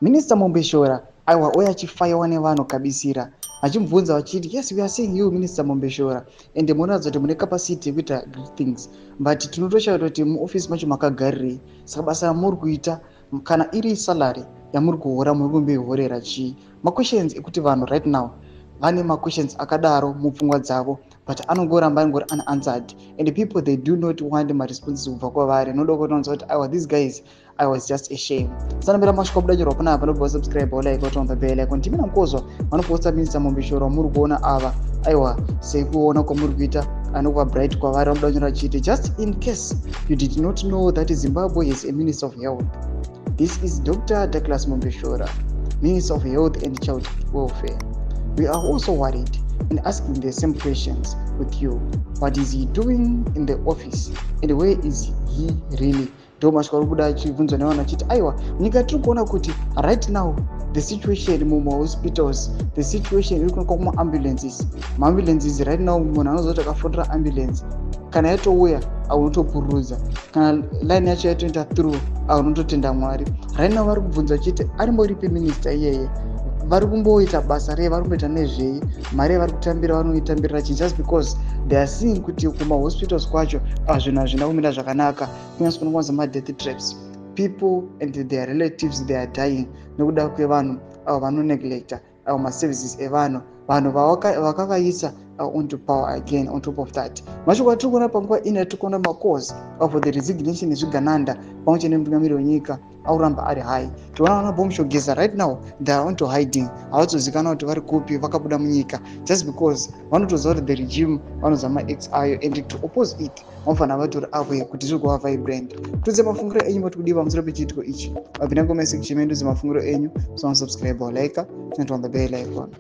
Minister Mombeshora, aiwa, uye achifaiwa nevanhu kabisira, vachimubvunza vachiti, "Yes, we are seeing you, Minister Mombeshora, and munoratidza kuti mune capacity yekuita great things, but tinotoshaya kuti muofisi macho makagarirei. Saka basa ramuri kuita, kana iri salary yamuri kuhora, muri kumboihorera chii?" Maquestions ekuti vanhu right now vane maquestions akadaro mupfungwa dzavo, but anongoramba angori unanswered, and people, they do not want maresponses kubva kwavari. Noda kutonzwa kuti, aiwa, these guys, I was just a shame. Sanambira masvika kubuda panapa, panobva subscribe, like, on the bell icon. Timina mukozwa vanoposta Minister Mombeshora muri kuona ava. Aiwa, sekuona kwamuri kuita, anokuva bright kwavari, vanoda kunyora chiti, "Just in case you did not know that Zimbabwe is a minister of health, this is Dr Douglas Mombeshora, Minister of Health and Child Welfare. We are also worried and asking the same questions with you. What is he doing in the office and where is he really?" Ndo masvika uri kuda achibvunzwa nevanhu achiti, aiwa, nyika tiri kuona kuti right now the situation mumahospitals, the situation iri kuonekwa kumaambulances, maambulances right now, munhu anozoti akafonera ambulance, kana yatouya aunotopururudza, kana line yacho yatoenda through, aunototenda Mwari. Right now vari kubvunza vachiti, arimboripi minister iyeye? Vari kumboita basa rei? Vari kumboita nezvei? Mari yavari kutambira vanoitambirira chii? Just because they are seeing kuti kumahospitals kwacho zvinhu hazvina kumira zvakanaka, kunyange kunokwanisa madeath traps, people and their relatives, they are dying nekuda kwevanhu avo vanoneglecta avo maservices evanhu, vanhu vakavaisa onto power again. On top of that, mashoko atiri kuona panguva ino, yatiri kuona macalls of the resignation ezvigananda pamwe chete nemutungamiri wenyika auramba ari high. Tiona vana Bombshell Geza right now, they are onto hiding, havazozikanwa kuti vari kupi, vakabuda munyika just because vanotoziva kuti the regime vanoziva maex ayo, and to oppose it vanofanira vatori aware kuti zviri kuva vibrant. Tudze mafungiro enyu mati kudii pamusoro pechiitiko ichi. Vapinda comment section medu, mafungiro enyu. So subscribe or like, turn on the bell icon.